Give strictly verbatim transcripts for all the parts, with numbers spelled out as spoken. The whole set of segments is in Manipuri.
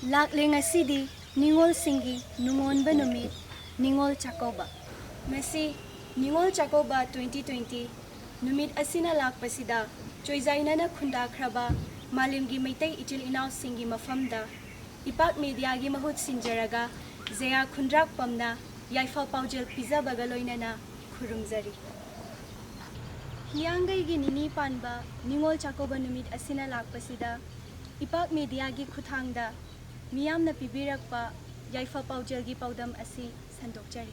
ꯂꯥꯛꯂꯦ ꯉꯁꯤꯗꯤ ꯅꯤꯉꯣꯜꯁꯤꯡꯒꯤ ꯅꯨꯡꯉꯣꯟꯕ ꯅꯨꯃꯤꯠ, ꯅꯤꯉꯣꯜ ꯆꯥꯛꯀꯧꯕ꯫ ꯃꯁꯤ ꯅꯤꯉꯣꯜ ꯆꯥꯛꯀꯧꯕ twenty twenty ꯅꯨꯃꯤꯠ ꯑꯁꯤꯅ ꯂꯥꯛꯄꯁꯤꯗ ꯆꯣꯏꯖꯥꯏꯅꯅ ꯈꯨꯟꯗꯥꯈ꯭ꯔꯕ ꯃꯥꯂꯦꯝꯒꯤ ꯃꯩꯇꯩ ꯏꯆꯤꯜ ꯏꯅꯥꯎꯁꯤꯡꯒꯤ ꯃꯐꯝꯗ ꯏꯄꯥꯛ ꯃꯦꯗꯤꯌꯥꯒꯤ ꯃꯍꯨꯠ ꯁꯤꯟꯖꯔꯒ ꯖꯌꯥ ꯈꯨꯟꯗ꯭ꯔꯥꯛꯄꯝꯅ ꯌꯥꯏꯐ ꯄꯥꯎꯖꯦꯜ ꯄꯤꯖꯕꯒ ꯂꯣꯏꯅꯅ ꯈꯨꯔꯨꯝꯖꯔꯤ꯫ ꯍꯤꯌꯥꯡꯒꯩꯒꯤ ꯅꯤꯅꯤ ꯄꯥꯟꯕ ꯅꯤꯉꯣꯜ ꯆꯥꯛꯀꯧꯕ ꯅꯨꯃꯤꯠ ꯑꯁꯤꯅ ꯂꯥꯛꯄꯁꯤꯗ ꯏꯄꯥꯛ ꯃꯦꯗꯤꯌꯥꯒꯤ ꯈꯨꯠꯊꯥꯡꯗ ꯃꯤꯌꯥꯝꯅ ꯄꯤꯕꯤꯔꯛꯄ ꯌꯥꯏꯐ ꯄꯥꯎꯖꯦꯜꯒꯤ ꯄꯥꯎꯗꯝ ꯑꯁꯤ ꯁꯟꯗꯣꯛꯆꯔꯤ꯫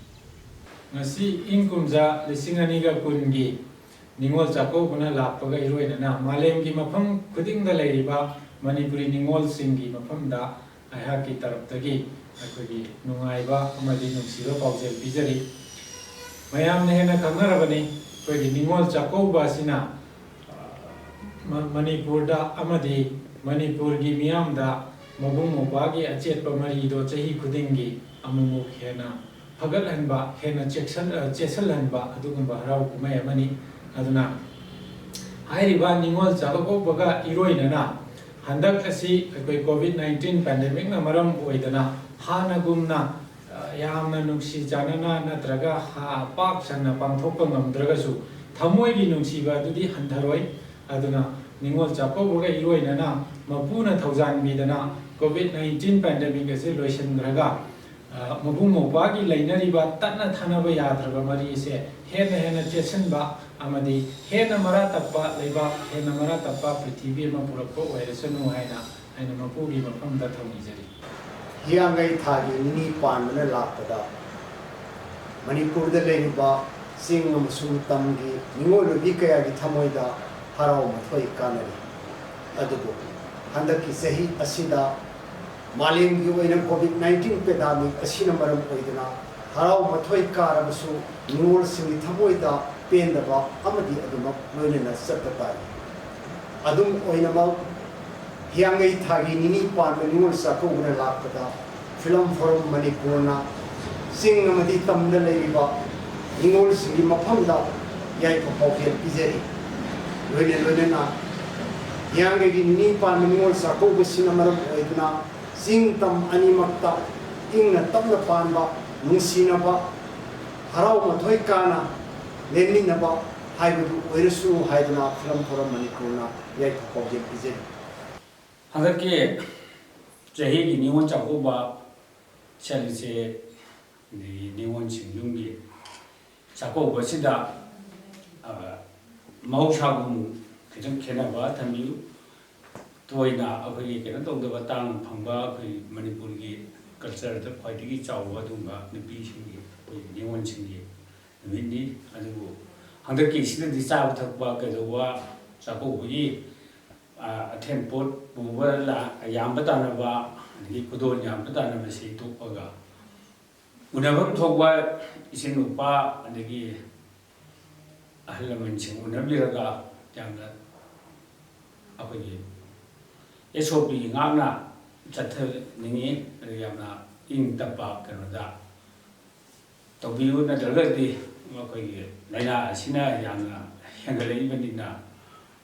ꯉꯁꯤ ꯏꯪ ꯀꯨꯝꯖꯥ ꯂꯤꯁꯤꯡ ꯑꯅꯤꯒ ꯀꯨꯟꯒꯤ ꯅꯤꯉꯣꯜ ꯆꯥꯛꯀꯧꯕꯅ ꯂꯥꯛꯄꯒ ꯏꯔꯣꯏꯅꯅ ꯃꯥꯂꯦꯝꯒꯤ ꯃꯐꯝ ꯈꯨꯗꯤꯡꯗ ꯂꯩꯔꯤꯕ ꯃꯅꯤꯄꯨꯔꯤ ꯅꯤꯉꯣꯜꯁꯤꯡꯒꯤ ꯃꯐꯝꯗ ꯑꯩꯍꯥꯛꯀꯤ ꯇꯔꯞꯇꯒꯤ ꯑꯩꯈꯣꯏꯒꯤ ꯅꯨꯡꯉꯥꯏꯕ ꯑꯃꯗꯤ ꯅꯨꯡꯁꯤꯕ ꯄꯥꯎꯖꯦꯜ ꯄꯤꯖꯔꯤ꯫ ꯃꯌꯥꯝꯅ ꯍꯦꯟꯅ ꯈꯪꯅꯔꯕꯅꯤ, ꯑꯩꯈꯣꯏꯒꯤ ꯅꯤꯉꯣꯜ ꯆꯥꯛꯀꯧꯕ ꯑꯁꯤꯅ, ꯑ, ꯃ-, ꯃꯅꯤꯄꯨꯔꯗ ꯑꯃꯗꯤ ꯃꯅꯤꯄꯨꯔꯒꯤ ꯃꯤꯌꯥꯝꯗ ꯃꯕꯨꯡ ꯃꯧꯄ꯭ꯋꯥꯒꯤ ꯑꯆꯦꯠꯄ ꯃꯔꯤꯗꯣ ꯆꯍꯤ ꯈꯨꯗꯤꯡꯒꯤ ꯑꯃꯨꯛꯃꯨꯛ ꯍꯦꯟꯅ ꯐꯒꯠꯍꯟꯕ, ꯍꯦꯟꯅ ꯆꯦꯛꯁꯟ-, ꯑ, ꯆꯦꯠꯁꯤꯜꯍꯟꯕ ꯑꯗꯨꯒꯨꯝꯕ ꯍꯔꯥꯎ ꯀꯨꯝꯍꯩ ꯑꯃꯅꯤ꯫ ꯑꯗꯨꯅ ꯍꯥꯏꯔꯤꯕ ꯅꯤꯉꯣꯜ ꯆꯥꯛꯀꯧꯕꯒ ꯏꯔꯣꯏꯅꯅ ꯍꯟꯗꯛ ꯑꯁꯤ ꯑꯩꯈꯣꯏ COVID nineteen pandemic ꯅ ꯃꯔꯝ ꯑꯣꯏꯗꯅ ꯍꯥꯟꯅꯒꯨꯝꯅ, ꯑ, ꯌꯥꯝꯅ ꯅꯨꯡꯁꯤ ꯆꯥꯟꯅꯅ ꯅꯠꯇ꯭ꯔꯒ ꯍꯥ-, ꯄꯥꯛ ꯁꯟꯅ ꯄꯥꯡꯊꯣꯛꯄ ꯉꯝꯗ꯭ꯔꯒꯁꯨ ꯊꯃꯣꯏꯒꯤ ꯅꯨꯡꯁꯤꯕ ꯑꯗꯨꯗꯤ ꯍꯟꯊꯔꯣꯏ꯫ ꯑꯗꯨꯅ ꯅꯤꯉꯣꯜ ꯆꯥꯛꯀꯧꯕꯒ ꯏꯔꯣꯏꯅꯅ ꯃꯄꯨꯅ ꯊꯧꯖꯥꯟꯕꯤꯗꯅ COVID nineteen pandemic ꯑꯁꯤ ꯂꯣꯏꯁꯤꯟꯈ꯭ꯔꯒ, ꯑ, ꯃꯕꯨꯡ ꯃꯧꯄ꯭ꯋꯥꯒꯤ ꯂꯩꯅꯔꯤꯕ ꯇꯠꯅ ꯊꯥꯅꯕ ꯌꯥꯗ꯭ꯔꯕ ꯃꯔꯤ ꯑꯁꯦ ꯍꯦꯟꯅ ꯍꯦꯟꯅ ꯆꯦꯠꯁꯤꯟꯕ ꯑꯃꯗꯤ ꯍꯦꯟꯅ ꯃꯔꯥ ꯇꯞꯄ ꯂꯩꯕꯥꯛ, ꯍꯦꯟꯅ ꯃꯔꯥ ꯇꯞꯄ ꯄ꯭ꯔꯤꯊꯤꯕꯤ ꯑꯃ ꯄꯨꯔꯛꯄ ꯑꯣꯏꯔꯁꯅꯨ ꯍꯥꯏꯅ ꯑꯩꯅ ꯃꯄꯨꯒꯤ ꯃꯐꯝꯗ ꯊꯧꯅꯤꯖꯔꯤ꯫ ꯍꯤꯌꯥꯡꯒꯩ ꯊꯥꯒꯤ ꯅꯤꯅꯤ ꯄꯥꯟꯕꯅ ꯂꯥꯛꯄꯗ ꯃꯅꯤꯄꯨꯔꯗ ꯂꯩꯔꯤꯕ ꯆꯤꯡ ꯑꯃꯁꯨꯡ ꯇꯝꯒꯤ ꯃꯤꯑꯣꯏ ꯀꯌꯥꯒꯤ ꯊꯃꯣꯏꯗ ꯍꯔꯥꯎ ꯃꯊꯣꯏ ꯀꯥꯅꯔꯤ꯫ ꯑꯗꯨꯕꯨ ꯍꯟꯗꯛꯀꯤ ꯆꯍꯤ ꯑꯁꯤꯗ ꯃꯥꯂꯦꯝꯒꯤ ꯑꯣꯏꯅ COVID nineteen pandemic ꯑꯁꯤꯅ ꯃꯔꯝ ꯑꯣꯏꯗꯨꯅ ꯍꯔꯥꯎ ꯃꯊꯣꯏ ꯀꯥꯔꯕꯁꯨ ꯅꯤꯉꯣꯜꯁꯤꯡꯒꯤ ꯊꯃꯣꯏꯗ ꯄꯦꯟꯗꯕ ꯑꯃꯗꯤ ꯑꯗꯨꯃꯛ ꯂꯣꯏꯅꯅ ꯆꯠꯄ ꯇꯥꯔꯤ꯫ ꯑꯗꯨꯝ ꯑꯣꯏꯅꯃꯛ, ꯍꯤꯌꯥꯡꯒꯩ ꯊꯥꯒꯤ ꯅꯤꯅꯤ ꯄꯥꯟꯕ ꯅꯤꯉꯣꯜ ꯆꯥꯛꯀꯧꯕꯅ ꯂꯥꯛꯄꯗ Film Forum ꯃꯅꯤꯄꯨꯔꯅ ꯆꯤꯡ ꯑꯃꯗꯤ ꯇꯝꯗ ꯂꯩꯔꯤꯕ ꯅꯤꯉꯣꯜꯁꯤꯡꯒꯤ ꯃꯐꯝꯗ ꯌꯥꯏꯐ ꯄꯥꯎꯖꯦꯜ ꯄꯤꯖꯔꯤ꯫ ꯂꯣꯏꯅ ꯂꯣꯏꯅꯅ ꯍꯤꯌꯥꯡꯒꯩꯒꯤ ꯅꯤꯅꯤ ꯄꯥꯟꯕ ꯅꯤꯉꯣꯜ ꯆꯥꯛꯀꯧꯕꯁꯤꯅ ꯃꯔꯝ ꯑꯣꯏꯗꯨꯅ ꯆꯤꯡ ꯇꯝ ꯑꯅꯤꯃꯛꯇ ꯏꯪꯅ ꯇꯞꯅ ꯄꯥꯟꯕ, ꯅꯨꯡꯁꯤꯅꯕ, ꯍꯔꯥꯎ ꯃꯊꯣꯏ ꯀꯥꯅ ꯂꯦꯟꯃꯤꯟꯅꯕ ꯍꯥꯏꯕꯗꯨ ꯑꯣꯏꯔꯁꯨ ꯍꯥꯏꯗꯅ ꯐꯤꯂꯝ ꯐꯣꯔꯝ ꯃꯅꯤꯄꯨꯔꯅ ꯌꯥꯏꯐ ꯄꯥꯎꯖꯦꯜ ꯄꯤꯖꯔꯤ꯫ ꯍꯟꯗꯛꯀꯤ ꯆꯍꯤꯒꯤ ꯅꯤꯉꯣꯜ ꯆꯥꯛꯀꯧꯕ ꯁꯦꯜꯁꯦ ꯑꯗꯒꯤ ꯅꯤꯉꯣꯜꯁꯤꯡ ꯌꯨꯝꯒꯤ ꯆꯥꯛꯀꯧꯕꯁꯤꯗ ꯃꯍꯧꯁꯥꯒꯨꯝ ꯈꯤꯇꯪ ꯈꯦꯠꯅꯕ ꯊꯝꯕꯤꯌꯨ꯫ ꯇꯣꯏꯅ ꯑꯩꯈꯣꯏꯒꯤ ꯀꯩꯅꯣ ꯇꯧꯗꯕ, ꯇꯥꯡꯅ ꯐꯪꯕ ꯑꯩꯈꯣꯏ ꯃꯅꯤꯄꯨꯔꯒꯤ ꯀꯜꯆꯔꯗ ꯈ꯭ꯋꯥꯏꯗꯒꯤ ꯆꯥꯎꯕ ꯑꯗꯨꯒꯨꯝꯕ ꯅꯨꯄꯤꯁꯤꯡꯒꯤ, ꯑꯩꯈꯣꯏ ꯅꯤꯉꯣꯜꯁꯤꯡꯒꯤ ꯅꯨꯃꯤꯠꯅꯤ꯫ ꯑꯗꯨꯕꯨ ꯍꯟꯗꯛꯀꯤꯁꯤꯗꯗꯤ ꯆꯥꯕ ꯊꯛꯄ ꯀꯩꯗꯧꯕ, ꯆꯥꯛꯀꯧꯕꯒꯤ ꯑꯊꯦꯟ ꯄꯣꯠ ꯄꯨꯕ ꯌꯥꯝꯕ ꯇꯥꯅꯕ, ꯑꯗꯒꯤ ꯈꯨꯗꯣꯜ ꯌꯥꯝꯕ ꯇꯥꯅꯕꯁꯤ ꯇꯣꯛꯑꯒ, ꯎꯅꯐꯝ ꯊꯣꯛꯄ ꯏꯆꯤꯟ ꯅꯨꯄꯥ ꯑꯗꯒꯤ ꯑꯍꯜ ꯂꯃꯟꯁꯤꯡ ꯎꯅꯕꯤꯔꯒ ꯌꯥꯝꯅ ꯑꯩꯈꯣꯏꯒꯤ ꯑꯦꯁ ꯑꯣ ꯄꯤ ꯉꯥꯛꯅ ꯆꯠꯊꯅꯤꯡꯉꯤ꯫ ꯑꯗꯨ ꯌꯥꯝꯅ ꯏꯪ ꯇꯞꯄ ꯀꯩꯅꯣꯗ ꯇꯧꯕꯤꯌꯨ꯫ ꯅꯠꯇ꯭ꯔꯒꯗꯤ ꯑꯩꯈꯣꯏꯒꯤ ꯂꯥꯏꯅꯥ ꯑꯁꯤꯅ ꯌꯥꯝꯅ ꯍꯦꯟꯒꯠꯂꯛꯏꯕꯅꯤꯅ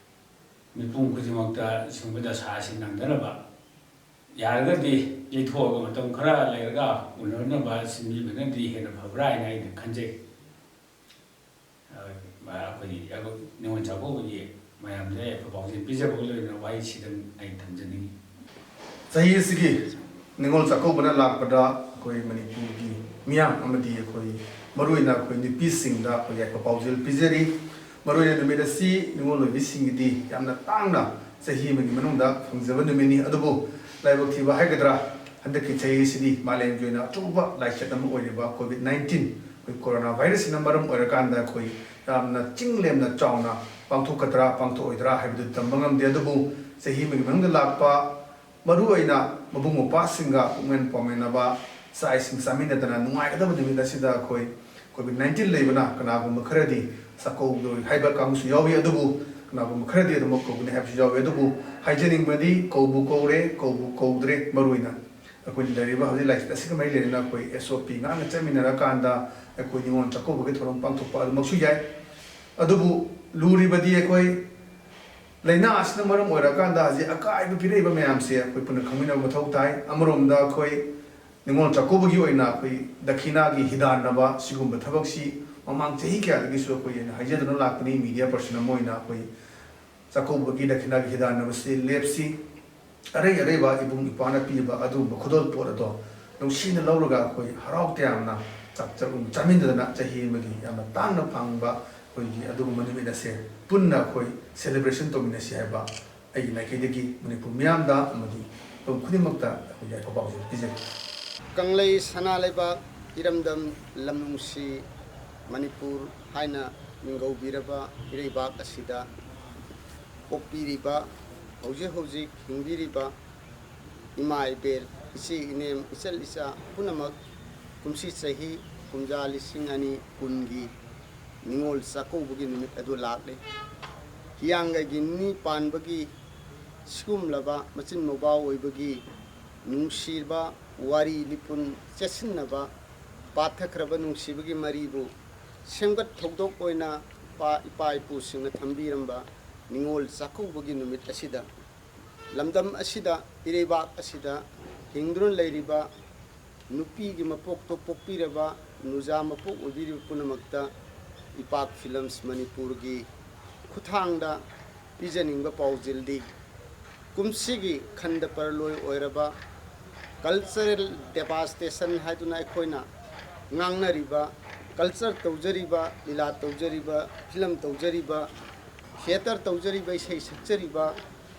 ꯃꯤꯄꯨꯝ ꯈꯨꯗꯤꯡꯃꯛꯇ ꯁꯤꯒꯨꯝꯕ ꯗꯁꯥ ꯑꯁꯤ ꯅꯪꯗꯅꯕ ꯌꯥꯔꯒꯗꯤ ꯌꯩꯊꯣꯛꯑꯒ ꯃꯇꯝ ꯈꯔ ꯂꯩꯔꯒ ꯎꯅꯅꯕ ꯁꯤꯟꯕꯤꯕꯅꯗꯤ ꯍꯦꯟꯅ ꯐꯕ꯭ꯔꯥ ꯍꯥꯏꯅ ꯑꯩꯅ ꯈꯟꯖꯩ꯫ ꯑꯩꯈꯣꯏꯒꯤ ꯅꯤꯉꯣꯜ ꯆꯥꯛꯀꯧꯕꯒꯤ ꯃꯌꯥꯝꯗ ꯌꯥꯏꯐ ꯄꯥꯎꯖꯦꯜ ꯄꯤꯖꯕꯒ ꯂꯣꯏꯅꯅ ꯋꯥꯍꯩꯁꯤꯗꯪ ꯑꯩ ꯊꯝꯖꯅꯤꯡꯉꯤ꯫ ꯆꯍꯤ ꯑꯁꯤꯒꯤ ꯅꯤꯉꯣꯜ ꯆꯥꯛꯀꯧꯕꯅ ꯂꯥꯛꯄꯗ ꯑꯩꯈꯣꯏ ꯃꯅꯤꯄꯨꯔꯒꯤ ꯃꯤꯌꯥꯝ ꯑꯃꯗꯤ ꯑꯩꯈꯣꯏ ꯃꯔꯨꯑꯣꯏꯅ ꯑꯩꯈꯣꯏ ꯅꯨꯄꯤꯁꯤꯡꯗ ꯑꯩꯈꯣꯏ ꯌꯥꯏꯐ ꯄꯥꯎꯖꯦꯜ ꯄꯤꯖꯔꯤ꯫ ꯃꯔꯨꯑꯣꯏꯅ ꯅꯨꯃꯤꯠ ꯑꯁꯤ ꯅꯤꯉꯣꯜ ꯑꯣꯏꯕꯤꯁꯤꯡꯒꯤꯗꯤ ꯌꯥꯝꯅ ꯇꯥꯡꯅ ꯆꯍꯤ ꯑꯃꯒꯤ ꯃꯅꯨꯡꯗ ꯐꯪꯖꯕ ꯅꯨꯃꯤꯠꯅꯤ꯫ ꯑꯗꯨꯕꯨ ꯂꯥꯏꯕꯛ ꯊꯤꯕ ꯍꯥꯏꯒꯗ꯭ꯔꯥ, ꯍꯟꯗꯛꯀꯤ ꯆꯍꯤ ꯑꯁꯤꯗꯤ ꯃꯥꯂꯦꯝꯒꯤ ꯑꯣꯏꯅ ꯑꯆꯧꯕ ꯂꯥꯏꯆꯠ ꯑꯃ ꯑꯣꯏꯔꯤꯕ ꯀꯣꯚꯤꯗ ꯅꯥꯏꯟꯇꯤꯟ, ꯑꯩꯈꯣꯏ ꯀꯣꯔꯣꯅꯥ ꯚꯥꯏꯔꯁꯁꯤꯅ ꯃꯔꯝ ꯑꯣꯏꯔꯀꯥꯟꯗ ꯑꯩꯈꯣꯏ ꯌꯥꯝꯅ ꯆꯤꯡ ꯂꯦꯝꯅ ꯆꯥꯎꯅ ꯄꯥꯡꯊꯣꯛꯀꯗ꯭ꯔꯥ ꯄꯥꯡꯊꯣꯛꯑꯣꯏꯗ꯭ꯔꯥ ꯍꯥꯏꯕꯗꯨ ꯇꯝꯕ ꯉꯝꯗꯦ꯫ ꯑꯗꯨꯕꯨ ꯆꯍꯤ ꯑꯃꯒꯤ ꯃꯅꯨꯡꯗ ꯂꯥꯛꯄ ꯃꯔꯨꯑꯣꯏꯅ ꯃꯕꯨꯡ ꯃꯧꯄ꯭ꯋꯥꯁꯤꯡꯒ ꯄꯨꯛꯃꯦꯟ ꯄꯥꯎꯃꯦꯟꯅꯕ, ꯆꯥꯛ ꯏꯁꯤꯡ ꯆꯥꯃꯤꯟꯅꯗꯅ ꯅꯨꯡꯉꯥꯏꯒꯗꯕ ꯅꯨꯃꯤꯠ ꯑꯁꯤꯗ ꯑꯩꯈꯣꯏ ꯀꯣꯚꯤꯗ ꯅꯥꯏꯟꯇꯤꯟ ꯂꯩꯕꯅ ꯀꯅꯥꯒꯨꯝꯕ ꯈꯔꯗꯤ ꯆꯥꯛꯀꯧꯗꯣꯏ ꯍꯥꯏꯕ ꯀꯥꯡꯕꯨꯁꯨ ꯌꯥꯎꯏ꯫ ꯑꯗꯨꯕꯨ ꯀꯅꯥꯒꯨꯝꯕ ꯈꯔꯗꯤ ꯑꯗꯨꯃꯛ ꯀꯧꯒꯅꯤ ꯍꯥꯏꯕꯁꯨ ꯌꯥꯎꯏ꯫ ꯑꯗꯨꯕꯨ ꯍꯥꯏꯖꯅꯤꯡꯕꯗꯤ ꯀꯧꯕꯨ ꯀꯧꯔꯦ ꯀꯧꯕꯨ ꯀꯧꯗ꯭ꯔꯦ, ꯃꯔꯨꯑꯣꯏꯅ ꯑꯩꯈꯣꯏꯅ ꯂꯩꯔꯤꯕ ꯍꯧꯖꯤꯛ ꯂꯥꯏꯆꯠ ꯑꯁꯤꯒ ꯃꯔꯤ ꯂꯩꯅꯅ ꯑꯩꯈꯣꯏ ꯑꯦꯁ ꯑꯣ ꯄꯤ ꯉꯥꯛꯅ ꯆꯠꯃꯤꯟꯅꯔꯀꯥꯟꯗ ꯑꯩꯈꯣꯏ ꯅꯤꯉꯣꯜ ꯆꯥꯛꯀꯧꯕꯒꯤ ꯊꯧꯔꯝ ꯄꯥꯡꯊꯣꯛꯄ ꯑꯗꯨꯃꯛꯁꯨ ꯌꯥꯏ꯫ ꯑꯗꯨꯕꯨ ꯂꯨꯔꯤꯕꯗꯤ ꯑꯩꯈꯣꯏ ꯂꯥꯏꯅꯥ ꯑꯁꯤꯅ ꯃꯔꯝ ꯑꯣꯏꯔꯀꯥꯟꯗ ꯍꯧꯖꯤꯛ ꯑꯀꯥꯏꯕ ꯄꯤꯔꯛꯏꯕ ꯃꯌꯥꯝꯁꯦ ꯑꯩꯈꯣꯏ ꯄꯨꯟꯅ ꯈꯪꯃꯤꯟꯅꯕ ꯃꯊꯧ ꯇꯥꯏ꯫ ꯑꯃꯔꯣꯝꯗ ꯑꯩꯈꯣꯏ ꯅꯤꯉꯣꯜ ꯆꯥꯛꯀꯧꯕꯒꯤ ꯑꯣꯏꯅ ꯑꯩꯈꯣꯏ ꯗꯈꯤꯅꯥꯒꯤ ꯍꯤꯗꯥꯟꯅꯕ ꯁꯤꯒꯨꯝꯕ ꯊꯕꯛꯁꯤ ꯃꯃꯥꯡ ꯆꯍꯤ ꯀꯌꯥꯗꯒꯤꯁꯨ ꯑꯩꯈꯣꯏ ꯑꯩꯅ ꯍꯥꯏꯖꯗꯨꯅ ꯂꯥꯛꯄꯅꯤ꯫ ꯃꯤꯗꯤꯌꯥ ꯄꯔꯁꯟ ꯑꯃ ꯑꯣꯏꯅ ꯑꯩꯈꯣꯏ ꯆꯥꯛꯀꯧꯕꯒꯤ ꯗꯈꯤꯅꯥꯒꯤ ꯍꯤꯗꯥꯟꯅꯕꯁꯤ ꯂꯦꯞꯁꯤ꯫ ꯑꯔꯩ ꯑꯔꯩꯕ ꯏꯕꯨꯡ ꯏꯄꯥꯅ ꯄꯤꯕ ꯑꯗꯨꯒꯨꯝꯕ ꯈꯨꯗꯣꯜ ꯄꯣꯠ ꯑꯗꯣ ꯅꯨꯡꯁꯤꯅ ꯂꯧꯔꯒ ꯑꯩꯈꯣꯏ ꯍꯔꯥꯎ ꯇꯌꯥꯝꯅ ꯆꯥꯛ ꯆꯥꯛ ꯆꯥꯃꯤꯟꯅꯗꯅ ꯆꯍꯤ ꯑꯃꯒꯤ ꯌꯥꯝꯅ ꯇꯥꯡꯅ ꯐꯪꯕ ꯑꯩꯈꯣꯏꯒꯤ ꯑꯗꯨꯒꯨꯝꯕ ꯅꯨꯃꯤꯠ ꯑꯁꯦ ꯄꯨꯟꯅ ꯑꯩꯈꯣꯏ ꯁꯦꯂꯦꯕ꯭ꯔꯦꯁꯟ ꯇꯧꯃꯤꯟꯅꯁꯤ ꯍꯥꯏꯕ ꯑꯩꯒꯤ ꯃꯥꯏꯀꯩꯗꯒꯤ ꯃꯅꯤꯄꯨꯔ ꯃꯤꯌꯥꯝꯗ ꯑꯃꯗꯤ ꯃꯐꯝ ꯈꯨꯗꯤꯡꯃꯛꯇ ꯑꯩꯈꯣꯏ ꯌꯥꯏꯐ ꯄꯥꯎꯖꯦꯜ ꯄꯤꯖꯔꯤ꯫ ꯀꯪꯂꯩ ꯁꯅꯥ ꯂꯩꯕꯥꯛ ꯏꯔꯝꯗꯝ ꯂꯝ ꯅꯨꯡꯁꯤ ꯃꯅꯤꯄꯨꯔ ꯍꯥꯏꯅ ꯃꯤꯡꯒꯧꯕꯤꯔꯕ ꯏꯔꯩꯕꯥꯛ ꯑꯁꯤꯗ ꯄꯣꯛꯄꯤꯔꯤꯕ, ꯍꯧꯖꯤꯛ ꯍꯧꯖꯤꯛ ꯍꯤꯡꯕꯤꯔꯤꯕ ꯏꯃꯥ ꯏꯕꯦꯜ, ꯏꯆꯦ ꯏꯅꯦꯝ, ꯏꯆꯜ ꯏꯆꯥ ꯄꯨꯝꯅꯃꯛ ꯀꯨꯝꯁꯤ ꯆꯍꯤ ꯀꯨꯝꯖꯥ ꯂꯤꯁꯤꯡ ꯑꯅꯤ ꯀꯨꯟꯒꯤ ꯅꯤꯉꯣꯜ ꯆꯥꯛꯀꯧꯕꯒꯤ ꯅꯨꯃꯤꯠ ꯑꯗꯨ ꯂꯥꯛꯂꯦ꯫ ꯍꯤꯌꯥꯡꯒꯩꯒꯤ ꯅꯤꯅꯤ ꯄꯥꯟꯕꯒꯤ ꯁꯤꯒꯨꯝꯂꯕ ꯃꯆꯤꯟ ꯃꯧꯕꯥ ꯑꯣꯏꯕꯒꯤ ꯅꯨꯡꯁꯤꯕ ꯋꯥꯔꯤ ꯂꯤꯄꯨꯟ ꯆꯦꯠꯁꯤꯟꯅꯕ ꯄꯥꯊꯈ꯭ꯔꯕ ꯅꯨꯡꯁꯤꯕꯒꯤ ꯃꯔꯤꯕꯨ ꯁꯦꯝꯒꯠ ꯊꯧꯗꯣꯛ ꯑꯣꯏꯅ ꯏꯄꯥ ꯏꯄꯥ ꯏꯄꯨꯁꯤꯡꯅ ꯊꯝꯕꯤꯔꯝꯕ ꯅꯤꯉꯣꯜ ꯆꯥꯛꯀꯧꯕꯒꯤ ꯅꯨꯃꯤꯠ ꯑꯁꯤꯗ ꯂꯝꯗꯝ ꯑꯁꯤꯗ, ꯏꯔꯩꯕꯥꯛ ꯑꯁꯤꯗ ꯍꯤꯡꯗꯨꯅ ꯂꯩꯔꯤꯕ ꯅꯨꯄꯤꯒꯤ ꯃꯄꯣꯛꯇ ꯄꯣꯛꯄꯤꯔꯕ, ꯅꯨꯖꯥ ꯃꯄꯣꯛ ꯑꯣꯏꯕꯤꯔꯤꯕ ꯄꯨꯝꯅꯃꯛꯇ ꯏꯄꯥꯛ ꯐꯤꯂꯝꯁ ꯃꯅꯤꯄꯨꯔꯒꯤ ꯈꯨꯠꯊꯥꯡꯗ ꯄꯤꯖꯅꯤꯡꯕ ꯄꯥꯎꯖꯦꯜꯗꯤ, ꯀꯨꯝꯁꯤꯒꯤ ꯈꯟꯗ ꯄꯔꯂꯣꯏ ꯑꯣꯏꯔꯕ ꯀꯜꯆꯔꯦꯜ ꯗꯦꯕꯥꯁꯇꯦꯁꯟ ꯍꯥꯏꯗꯨꯅ ꯑꯩꯈꯣꯏꯅ ꯉꯥꯡꯅꯔꯤꯕ, ꯀꯜꯆꯔ ꯇꯧꯖꯔꯤꯕ, ꯂꯤꯂꯥ ꯇꯧꯖꯔꯤꯕ, ꯐꯤꯂꯝ ꯇꯧꯖꯔꯤꯕ, ꯊꯤꯌꯦꯇꯔ ꯇꯧꯖꯔꯤꯕ, ꯏꯁꯩ ꯁꯛꯆꯔꯤꯕ,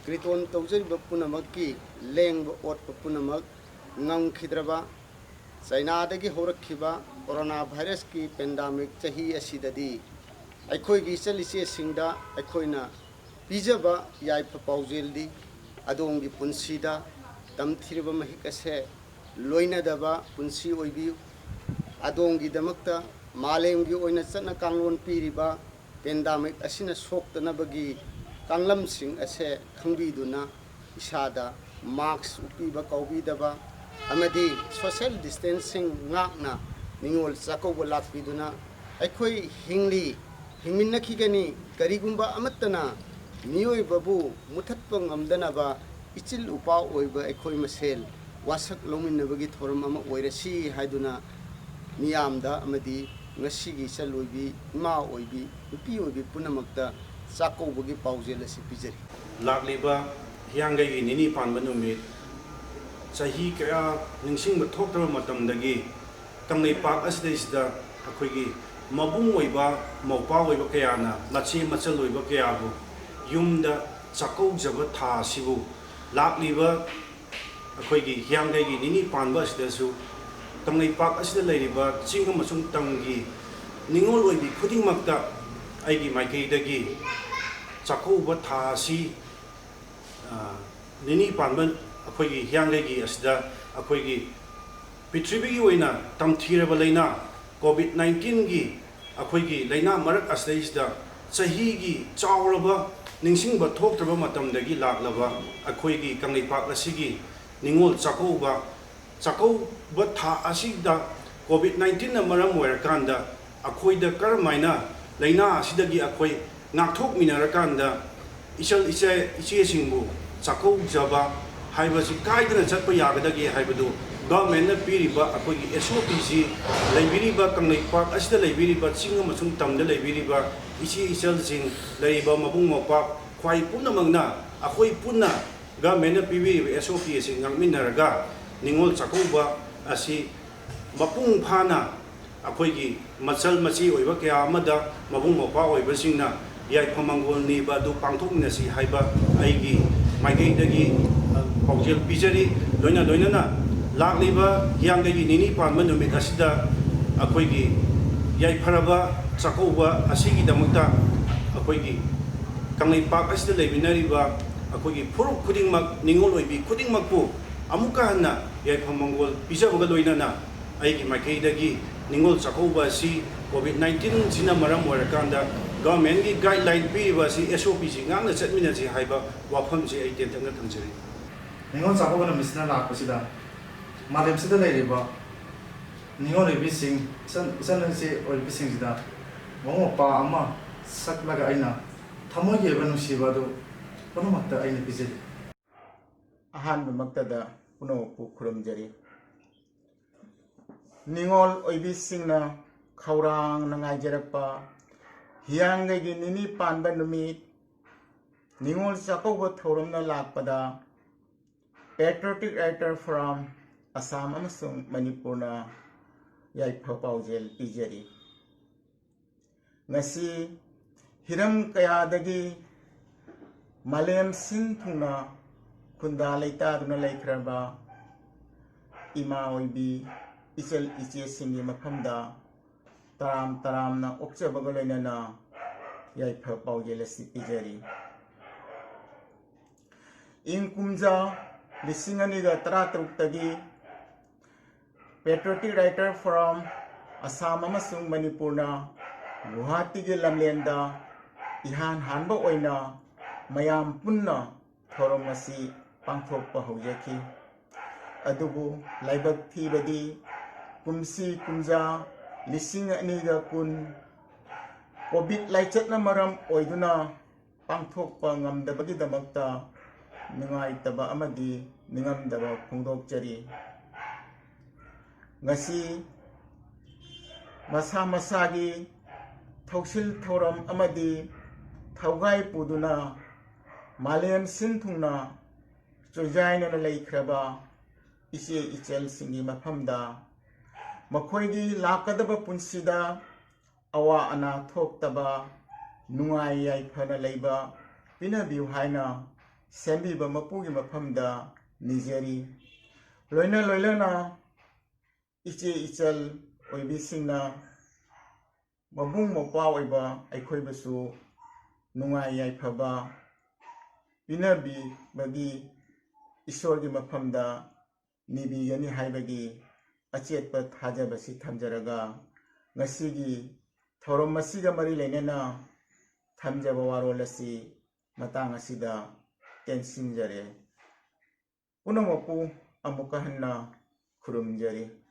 ꯀ꯭ꯔꯤꯇꯣꯟ ꯇꯧꯖꯔꯤꯕ ꯄꯨꯝꯅꯃꯛꯀꯤ ꯂꯦꯡꯕ ꯑꯣꯠꯄ ꯄꯨꯝꯅꯃꯛ ꯉꯝꯈꯤꯗ꯭ꯔꯕ ꯆꯥꯏꯅꯥꯗꯒꯤ ꯍꯧꯔꯛꯈꯤꯕ ꯀꯣꯔꯣꯅꯥ ꯚꯥꯏꯔꯁꯀꯤ ꯄꯦꯟꯗꯥꯃꯤꯛ ꯆꯍꯤ ꯑꯁꯤꯗꯗꯤ ꯑꯩꯈꯣꯏꯒꯤ ꯏꯆꯜ ꯏꯆꯦꯁꯤꯡꯗ ꯑꯩꯈꯣꯏꯅ ꯄꯤꯖꯕ ꯌꯥꯏꯐ ꯄꯥꯎꯖꯦꯜꯗꯤ ꯑꯗꯣꯝꯒꯤ ꯄꯨꯟꯁꯤꯗ ꯇꯝꯊꯤꯔꯕ ꯃꯍꯤꯛ ꯑꯁꯦ ꯂꯣꯏꯅꯗꯕ ꯄꯨꯟꯁꯤ ꯑꯣꯏꯕꯤꯌꯨ꯫ ꯑꯗꯣꯝꯒꯤꯗꯃꯛꯇ ꯃꯥꯂꯦꯝꯒꯤ ꯑꯣꯏꯅ ꯆꯠꯅ ꯀꯥꯡꯂꯣꯟ ꯄꯤꯔꯤꯕ ꯄꯦꯟꯗꯥꯃꯤꯛ ꯑꯁꯤꯅ ꯁꯣꯛꯇꯅꯕꯒꯤ ꯀꯥꯡꯂꯝꯁꯤꯡ ꯑꯁꯦ ꯈꯪꯕꯤꯗꯨꯅ ꯏꯁꯥꯗ ꯃꯥꯛꯁ ꯎꯞꯄꯤꯕ ꯀꯥꯎꯕꯤꯗꯕ ꯑꯃꯗꯤ ꯁꯣꯁꯦꯜ ꯗꯤꯁꯇꯦꯟꯁꯤꯡ ꯉꯥꯛꯅ ꯅꯤꯉꯣꯜ ꯆꯥꯛꯀꯧꯕ ꯂꯥꯛꯄꯤꯗꯨꯅ ꯑꯩꯈꯣꯏ ꯍꯤꯡꯂꯤ, ꯍꯤꯡꯃꯤꯟꯅꯈꯤꯒꯅꯤ꯫ ꯀꯔꯤꯒꯨꯝꯕ ꯑꯃꯠꯇꯅ ꯃꯤꯑꯣꯏꯕꯕꯨ ꯃꯨꯊꯠꯄ ꯉꯝꯗꯅꯕ ꯏꯆꯤꯜ ꯎꯄꯥ ꯑꯣꯏꯕ ꯑꯩꯈꯣꯏ ꯃꯁꯦꯜ ꯋꯥꯁꯛ ꯂꯧꯃꯤꯟꯅꯕꯒꯤ ꯊꯧꯔꯝ ꯑꯃ ꯑꯣꯏꯔꯁꯤ ꯍꯥꯏꯗꯨꯅ ꯃꯤꯌꯥꯝꯗ ꯑꯃꯗꯤ ꯉꯁꯤꯒꯤ ꯏꯆꯜ ꯑꯣꯏꯕꯤ, ꯏꯃꯥ ꯑꯣꯏꯕꯤ, ꯅꯨꯄꯤ ꯑꯣꯏꯕꯤ ꯄꯨꯝꯅꯃꯛꯇ ꯆꯥꯛꯀꯧꯕꯒꯤ ꯄꯥꯎꯖꯦꯜ ꯑꯁꯤ ꯄꯤꯖꯔꯤ꯫ ꯂꯥꯛꯂꯤꯕ ꯍꯤꯌꯥꯡꯒꯩꯒꯤ ꯅꯤꯅꯤ ꯄꯥꯟꯕ ꯅꯨꯃꯤꯠ, ꯆꯍꯤ ꯀꯌꯥ ꯅꯤꯡꯁꯤꯡꯕ ꯊꯣꯛꯇ꯭ꯔꯕ ꯃꯇꯝꯗꯒꯤ ꯀꯪꯂꯩꯄꯥꯛ ꯑꯁꯤꯗꯩꯁꯤꯗ ꯑꯩꯈꯣꯏꯒꯤ ꯃꯕꯨꯡ ꯑꯣꯏꯕ, ꯃꯧꯄꯥ ꯑꯣꯏꯕ ꯀꯌꯥꯅ ꯃꯆꯦ ꯃꯆꯜ ꯑꯣꯏꯕ ꯀꯌꯥꯕꯨ ꯌꯨꯝꯗ ꯆꯥꯛꯀꯧꯖꯕ ꯊꯥ ꯑꯁꯤꯕꯨ ꯂꯥꯛꯂꯤꯕ ꯑꯩꯈꯣꯏꯒꯤ ꯍꯤꯌꯥꯡꯒꯩꯒꯤ ꯅꯤꯅꯤ ꯄꯥꯟꯕ ꯑꯁꯤꯗꯁꯨ ꯀꯪꯂꯩꯄꯥꯛ ꯑꯁꯤꯗ ꯂꯩꯔꯤꯕ ꯆꯤꯡ ꯑꯃꯁꯨꯡ ꯇꯝꯒꯤ ꯅꯤꯉꯣꯜ ꯑꯣꯏꯕꯤ ꯈꯨꯗꯤꯡꯃꯛꯇ ꯑꯩꯒꯤ ꯃꯥꯏꯀꯩꯗꯒꯤ ꯆꯥꯛꯀꯧꯕ ꯊꯥ ꯑꯁꯤ, ꯑ, ꯅꯤꯅꯤ ꯄꯥꯟꯕ ꯑꯩꯈꯣꯏꯒꯤ ꯍꯤꯌꯥꯡꯒꯩꯒꯤ ꯑꯁꯤꯗ ꯑꯩꯈꯣꯏꯒꯤ ꯄ꯭ꯔꯤꯊꯤꯕꯤꯒꯤ ꯑꯣꯏꯅ ꯇꯝꯊꯤꯔꯕ ꯂꯩꯅꯥ ꯀꯣꯚꯤꯗ ꯅꯥꯏꯟꯇꯤꯟꯒꯤ ꯑꯩꯈꯣꯏꯒꯤ ꯂꯩꯅꯥ ꯃꯔꯛ ꯑꯁꯤꯗꯩꯁꯤꯗ ꯆꯍꯤꯒꯤ ꯆꯥꯎꯔꯕ ꯅꯤꯡꯁꯤꯡꯕ ꯊꯣꯛꯇ꯭ꯔꯕ ꯃꯇꯝꯗꯒꯤ ꯂꯥꯛꯂꯕ ꯑꯩꯈꯣꯏꯒꯤ ꯀꯪꯂꯩꯄꯥꯛ ꯑꯁꯤꯒꯤ ꯅꯤꯉꯣꯜ ꯆꯥꯛꯀꯧꯕ, ꯆꯥꯛꯀꯧꯕ ꯊꯥ ꯑꯁꯤꯗ ꯀꯣꯚꯤꯗ ꯅꯥꯏꯟꯇꯤꯟꯅ ꯃꯔꯝ ꯑꯣꯏꯔꯀꯥꯟꯗ ꯑꯩꯈꯣꯏꯗ ꯀꯔꯝ ꯍꯥꯏꯅ ꯂꯩꯅꯥ ꯑꯁꯤꯗꯒꯤ ꯑꯩꯈꯣꯏ ꯉꯥꯛꯊꯣꯛꯃꯤꯟꯅꯔꯀꯥꯟꯗ ꯏꯆꯜ ꯏꯆꯦ, ꯏꯆꯦꯁꯤꯡꯕꯨ ꯆꯥꯛꯀꯧꯖꯕ ꯍꯥꯏꯕꯁꯤ ꯀꯥꯏꯗꯅ ꯆꯠꯄ ꯌꯥꯒꯗꯒꯦ ꯍꯥꯏꯕꯗꯨ ꯒꯚꯔꯟꯃꯦꯟꯠꯅ ꯄꯤꯔꯤꯕ ꯑꯩꯈꯣꯏꯒꯤ ꯑꯦꯁ ꯑꯣ ꯄꯤꯁꯤ ꯂꯩꯕꯤꯔꯤꯕ ꯀꯪꯂꯩꯄꯥꯛ ꯑꯁꯤꯗ ꯂꯩꯕꯤꯔꯤꯕ ꯆꯤꯡ ꯑꯃꯁꯨꯡ ꯇꯝꯗ ꯂꯩꯕꯤꯔꯤꯕ ꯏꯆꯦ ꯏꯆꯜꯁꯤꯡ, ꯂꯩꯔꯤꯕ ꯃꯕꯨꯡ ꯃꯧꯄ꯭ꯋꯥ ꯈ꯭ꯋꯥꯏ ꯄꯨꯝꯅꯃꯛꯅ ꯑꯩꯈꯣꯏ ꯄꯨꯟꯅ ꯒꯚꯔꯟꯃꯦꯟꯠꯅ ꯄꯤꯕꯤꯔꯤꯕ ꯑꯦꯁ ꯑꯣ ꯄꯤ ꯑꯁꯤ ꯉꯥꯛꯃꯤꯟꯅꯔꯒ ꯅꯤꯉꯣꯜ ꯆꯥꯛꯀꯧꯕ ꯑꯁꯤ ꯃꯄꯨꯡ ꯐꯥꯅ ꯑꯩꯈꯣꯏꯒꯤ ꯃꯆꯜ ꯃꯆꯤ ꯑꯣꯏꯕ ꯀꯌꯥ ꯑꯃꯗ ꯃꯕꯨꯡ ꯃꯧꯄ꯭ꯋꯥ ꯑꯣꯏꯕꯁꯤꯡꯅ ꯌꯥꯏꯐ ꯃꯪꯒꯣꯜ ꯅꯤꯕ ꯑꯗꯨ ꯄꯥꯡꯊꯣꯛꯃꯤꯟꯅꯁꯤ ꯍꯥꯏꯕ ꯑꯩꯒꯤ ꯃꯥꯏꯀꯩꯗꯒꯤ, ꯑ, ꯄꯥꯎꯖꯦꯜ ꯄꯤꯖꯔꯤ꯫ ꯂꯣꯏꯅ ꯂꯣꯏꯅꯅ ꯂꯥꯛꯂꯤꯕ ꯍꯤꯌꯥꯡꯒꯩꯒꯤ ꯅꯤꯅꯤ ꯄꯥꯟꯕ ꯅꯨꯃꯤꯠ ꯑꯁꯤꯗ ꯑꯩꯈꯣꯏꯒꯤ ꯌꯥꯏꯐꯔꯕ ꯆꯥꯛꯀꯧꯕ ꯑꯁꯤꯒꯤꯗꯃꯛꯇ ꯑꯩꯈꯣꯏꯒꯤ ꯀꯪꯂꯩꯄꯥꯛ ꯑꯁꯤꯗ ꯂꯩꯃꯤꯟꯅꯔꯤꯕ ꯑꯩꯈꯣꯏꯒꯤ ꯐꯨꯔꯨꯞ ꯈꯨꯗꯤꯡꯃꯛ, ꯅꯤꯉꯣꯜ ꯑꯣꯏꯕꯤ ꯈꯨꯗꯤꯡꯃꯛꯄꯨ ꯑꯃꯨꯛꯀ ꯍꯟꯅ ꯌꯥꯏꯐ ꯃꯪꯒꯣꯜ ꯄꯤꯖꯕꯒ ꯂꯣꯏꯅꯅ ꯑꯩꯒꯤ ꯃꯥꯏꯀꯩꯗꯒꯤ ꯅꯤꯉꯣꯜ ꯆꯥꯛꯀꯧꯕ ꯑꯁꯤ ꯀꯣꯚꯤꯗ ꯅꯥꯏꯟꯇꯤꯟꯁꯤꯅ ꯃꯔꯝ ꯑꯣꯏꯔꯀꯥꯟꯗ ꯒꯚꯔꯟꯃꯦꯟꯠꯀꯤ ꯒꯥꯏꯗꯂꯥꯏꯟ ꯄꯤꯔꯤꯕ ꯑꯁꯤ ꯑꯦꯁ ꯑꯣ ꯄꯤꯁꯤ ꯉꯥꯛꯅ ꯆꯠꯃꯤꯟꯅꯁꯤ ꯍꯥꯏꯕ ꯋꯥꯐꯝꯁꯤ ꯑꯩ ꯇꯦꯟꯇꯛꯅ ꯊꯝꯖꯔꯤ꯫ ꯅꯤꯉꯣꯜ ꯆꯥꯛꯀꯧꯕ ꯅꯨꯃꯤꯠꯁꯤꯅ ꯂꯥꯛꯄꯁꯤꯗ ꯃꯥꯂꯦꯝꯁꯤꯗ ꯂꯩꯔꯤꯕ ꯅꯤꯉꯣꯜ ꯑꯣꯏꯕꯤꯁꯤꯡ, ꯏꯆꯟ, ꯏꯆꯟ ꯏꯆꯦ ꯑꯣꯏꯕꯤꯁꯤꯡꯁꯤꯗ ꯃꯕꯨꯡ ꯃꯧꯄ꯭ꯋꯥ ꯑꯃ ꯁꯛꯂꯒ ꯑꯩꯅ ꯊꯃꯣꯏꯒꯤ ꯑꯣꯏꯕ ꯅꯨꯡꯁꯤꯕ ꯑꯗꯨ ꯄꯨꯝꯅꯃꯛꯇ ꯑꯩꯅ ꯄꯤꯖꯔꯤ꯫ ꯑꯍꯥꯟꯕꯃꯛꯇꯗ ꯄꯨꯝꯅꯃꯛꯄꯨ ꯈꯨꯔꯨꯝꯖꯔꯤ꯫ ꯅꯤꯉꯣꯜ ꯑꯣꯏꯕꯤꯁꯤꯡꯅ ꯈꯧꯔꯥꯡꯅ ꯉꯥꯏꯖꯔꯛꯄ ꯍꯤꯌꯥꯡꯒꯩꯒꯤ ꯅꯤꯅꯤ ꯄꯥꯟꯕ ꯅꯨꯃꯤꯠ ꯅꯤꯉꯣꯜ ꯆꯥꯛꯀꯧꯕ ꯊꯧꯔꯝꯅ ꯂꯥꯛꯄꯗ Patriotic Writer Forum ꯑꯁꯥꯝ ꯑꯃꯁꯨꯡ ꯃꯅꯤꯄꯨꯔꯅ ꯌꯥꯏꯐ ꯄꯥꯎꯖꯦꯜ ꯄꯤꯖꯔꯤ꯫ ꯉꯁꯤ ꯍꯤꯔꯝ ꯀꯌꯥꯗꯒꯤ ꯃꯥꯂꯦꯝ ꯁꯤꯟ ꯊꯨꯡꯅ ꯈꯨꯟꯗꯥ ꯂꯩꯇꯥꯗꯨꯅ ꯂꯩꯈ꯭ꯔꯕ ꯏꯃꯥ ꯑꯣꯏꯕꯤ ꯏꯆꯜ ꯏꯆꯦꯁꯤꯡꯒꯤ ꯃꯐꯝꯗ ꯇꯔꯥꯝ ꯇꯔꯥꯝꯅ ꯑꯣꯛꯆꯕꯒ ꯂꯣꯏꯅꯅ ꯌꯥꯏꯐ ꯄꯥꯎꯖꯦꯜ ꯑꯁꯤ ꯄꯤꯖꯔꯤ꯫ ꯏꯪ ꯀꯨꯝꯖꯥ ꯂꯤꯁꯤꯡ ꯑꯅꯤꯒ ꯇꯔꯥꯇꯔꯨꯛꯇꯒꯤ Patriotic Writer Forum ꯑꯁꯥꯝ ꯑꯃꯁꯨꯡ ꯃꯅꯤꯄꯨꯔꯅ ꯒꯨꯋꯥꯍꯥꯇꯤꯒꯤ ꯂꯝꯂꯦꯟꯗ ꯏꯍꯥꯟ ꯍꯥꯟꯕ ꯑꯣꯏꯅ ꯃꯌꯥꯝ ꯄꯨꯟꯅ ꯊꯧꯔꯝ ꯑꯁꯤ ꯄꯥꯡꯊꯣꯛꯄ ꯍꯧꯖꯈꯤ꯫ ꯑꯗꯨꯕꯨ ꯂꯥꯏꯕꯛ ꯊꯤꯕꯗꯤ ꯀꯨꯝꯁꯤ ꯀꯨꯝꯖꯥ ꯂꯤꯁꯤꯡ ꯑꯅꯤꯒ ꯀꯨꯟ COVID ꯂꯥꯏꯆꯠꯅ ꯃꯔꯝ ꯑꯣꯏꯗꯨꯅ ꯄꯥꯡꯊꯣꯛꯄ ꯉꯝꯗꯕꯒꯤꯗꯃꯛꯇ ꯅꯨꯡꯉꯥꯏꯇꯕ ꯑꯃꯗꯤ ꯅꯤꯡꯉꯝꯗꯕ ꯐꯣꯡꯗꯣꯛꯆꯔꯤ꯫ ꯉꯁꯤ ꯃꯁꯥ ꯃꯁꯥꯒꯤ ꯊꯧꯁꯤꯜ ꯊꯧꯔꯝ ꯑꯃꯗꯤ ꯊꯧꯒꯥꯏ ꯄꯨꯗꯨꯅ ꯃꯥꯂꯦꯝ ꯁꯤꯟ ꯊꯨꯡꯅ ꯆꯨꯖꯥꯏꯅꯅ ꯂꯩꯈ꯭ꯔꯕ ꯏꯆꯦ ꯏꯆꯜꯁꯤꯡꯒꯤ ꯃꯐꯝꯗ ꯃꯈꯣꯏꯒꯤ ꯂꯥꯛꯀꯗꯕ ꯄꯨꯟꯁꯤꯗ ꯑꯋꯥ ꯑꯅꯥ ꯊꯣꯛꯇꯕ, ꯅꯨꯡꯉꯥꯏ ꯌꯥꯏꯐꯅ ꯂꯩꯕ ꯄꯤꯅꯕꯤꯌꯨ ꯍꯥꯏꯅ ꯁꯦꯝꯕꯤꯕ ꯃꯄꯨꯒꯤ ꯃꯐꯝꯗ ꯅꯤꯖꯔꯤ꯫ ꯂꯣꯏꯅ ꯂꯣꯏꯅꯅ ꯏꯆꯦ ꯏꯆꯜ ꯑꯣꯏꯕꯤꯁꯤꯡꯅ ꯃꯕꯨꯡ ꯃꯧꯄ꯭ꯋꯥ ꯑꯣꯏꯕ ꯑꯩꯈꯣꯏꯕꯨꯁꯨ ꯅꯨꯡꯉꯥꯏ ꯌꯥꯏꯐꯕ ꯄꯤꯅꯕꯤꯕꯒꯤ ꯏꯁꯣꯔꯒꯤ ꯃꯐꯝꯗ ꯅꯤꯕꯤꯒꯅꯤ ꯍꯥꯏꯕꯒꯤ ꯑꯆꯦꯠꯄ ꯊꯥꯖꯕꯁꯤ ꯊꯝꯖꯔꯒ ꯉꯁꯤꯒꯤ ꯊꯧꯔꯝ ꯑꯁꯤꯒ ꯃꯔꯤ ꯂꯩꯅꯅ ꯊꯝꯖꯕ ꯋꯥꯔꯣꯜ ꯑꯁꯤ ꯃꯇꯥꯡ ꯑꯁꯤꯗ ꯇꯦꯟꯁꯤꯟꯖꯔꯦ꯫ ꯄꯨꯝꯅꯃꯛꯄꯨ ꯑꯃꯨꯛꯀ ꯍꯟꯅ ꯈꯨꯔꯨꯝꯖꯔꯤ꯫